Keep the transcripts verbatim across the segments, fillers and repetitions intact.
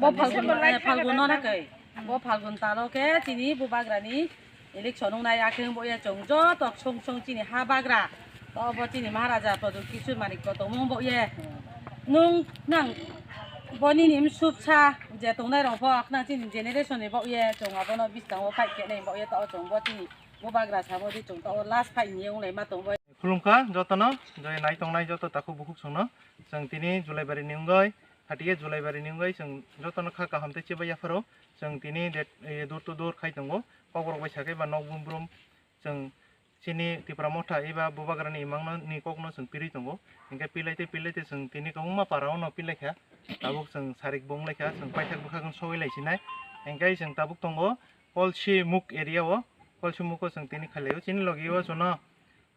Bo Phalgun, eh, Phalgun no na kai. Bo Phalgun talo khe chini bubagrani election wngnai, akhe wngbo ye chwng joto song song chini ha bagra. To bo chini Maharaja Pradyut Kishore Manik ko tongmung bo ye. Nung nang bo nini msupsa je tongnai rok bo khna chini generation ni bo ye chwng abono biskango fight khe nai bo ye to chwng bo chini bubagra sabo di chwng to last fight ni wnglai ma tong bo. Khulumkha jotono, je nai tongnai joto takhuk bukhuk songno. Chwng tini Julaibari ni wngwi, thirty eight Julaibari ni wngwi chwng jotono kha kaham tei chibai yapharo. Chwng tini det, eh, door to door khai tongo. Kokborok bai sakai ba nok brum brum. Chwng chini Tipra Motha eba bubagrani imangno ni kokno chwng pirwi tongo. Hinkhe pilai tei pilai tei chwng tini kwbangma para ono pilaikha. Tabuk chwng sarik bo wnglaikha, chwng paithak bwkhakno sogwi lai sinai. Hinkhe chwng tabuk tongo Kolsimuk area o. Kolsimuko chwng tini khailaio. Chini logi o chwngno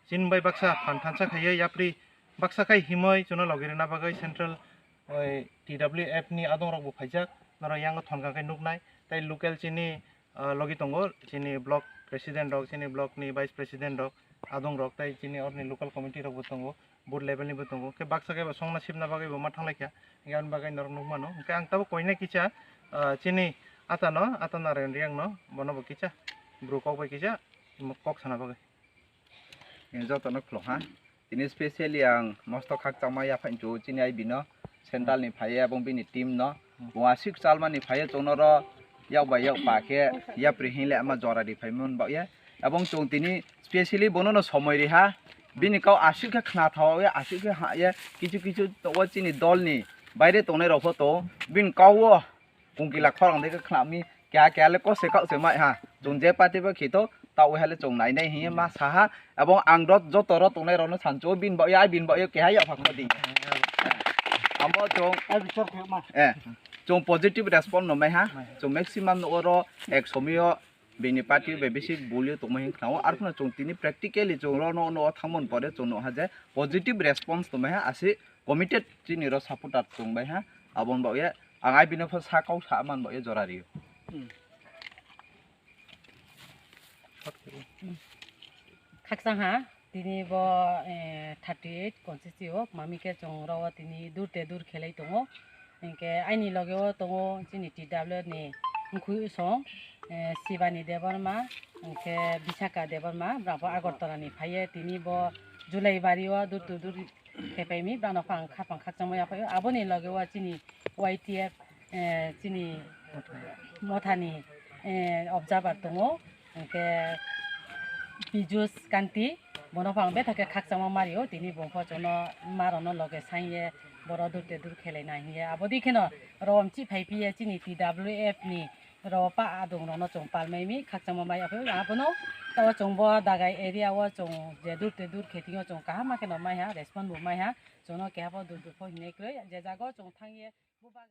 chini bai baksa phan thansa khaiwi yapri baksa khai himwi chwngno logi rwna bagwi central, oi, T W F ni adong rok bo phaijak, norok yango thon kha khe nuknai. Tei local chini, ah, logi tongo, chini block president rok, chini block ni vice president rok, adong rok, tei chini oroni local committee rok bo tongo, booth level ni bo tongo. Khe baksa khe bo songna sibna bagwi bo ma thanglai kha, hinkhe aboni bagwi norok nukmano. Hinkhe ang tabuk koinai kisa, ah, chini atano, ata Narayan Reang no, bono bo kisa, bru kok bai kisa, kok sana bagwi. Jotono khulumkha. Tini specially ang mosto khakchangma yaphai chu chini I B no, central ni phaiya ebong bini team no. Bo aswk chalmani phaiya chwngno ro yak bai yak pa khe yapri hinle ama jora ri phaimani bagwi. Ebong chwng tini specially bono no somoi riha. Bini kok aswk khe khna thawi aswk khe ha ye kichu kichu o chini dol ni baire tongnai rok pho to bini kok o Kungkila khorang de khe khnami, keha keha le kose kok se mai ha. Chwng je party bo khito, ta o hale chwng nai nai hiye ma sa ha. Ebong ang rot joto rot tongnai rok no san cho bin ba ya bin ba ya keha ya phak di. Ambo chwng, eh, chwng positive response no mai ha. Chwng maximum no oro ek somio bini party bai bisi bulio tongmai hin khnao. Arphano chwng tini practically chwng ro no no thangmon pore chwng no ha je positive response tongmai ha asi committed chini ro supporter chwng bai ha. Abon ba ya Ang ai bini pho sa kok sa man bo e jora rio. Hmm. Khakchang ha, tini bo, eh, thirty eight constituency o, mami khe chwng ro tini dur te dur khelai tongo. Hinkhe aini loge o tongo chini T W ni mkhui song, eh, Shivani Debbarma, hinkhe Bisaka Debbarma, brabo Agartala ni phaiye, tini bo Julaibari o dur te dur Khepaimi, brano phang khapang khakchangma yaphaio. Aboni loge o chini Y T F, eh, chini Mothani, eh, observer tongo. Hinkhe Pijus Kanti, bono phang betha khe khakchangma mario. Tini bongpho chono marono loge sanye boro dur te dur khelai na hiye. Abodi kheno rom chi phai piye chini T W F ni Ro pa adung rokno chwng palmai mi khakchangma mai aphaio. Abono tabo chwng bo Dagai area o chwng je dur te dur khe thingo chwng kaham ma kheno mai ha, respond bo mai ha. Chwngno keha bo dur dur pho hinwi kwrwi je jaga o chwng thang ye bubagra.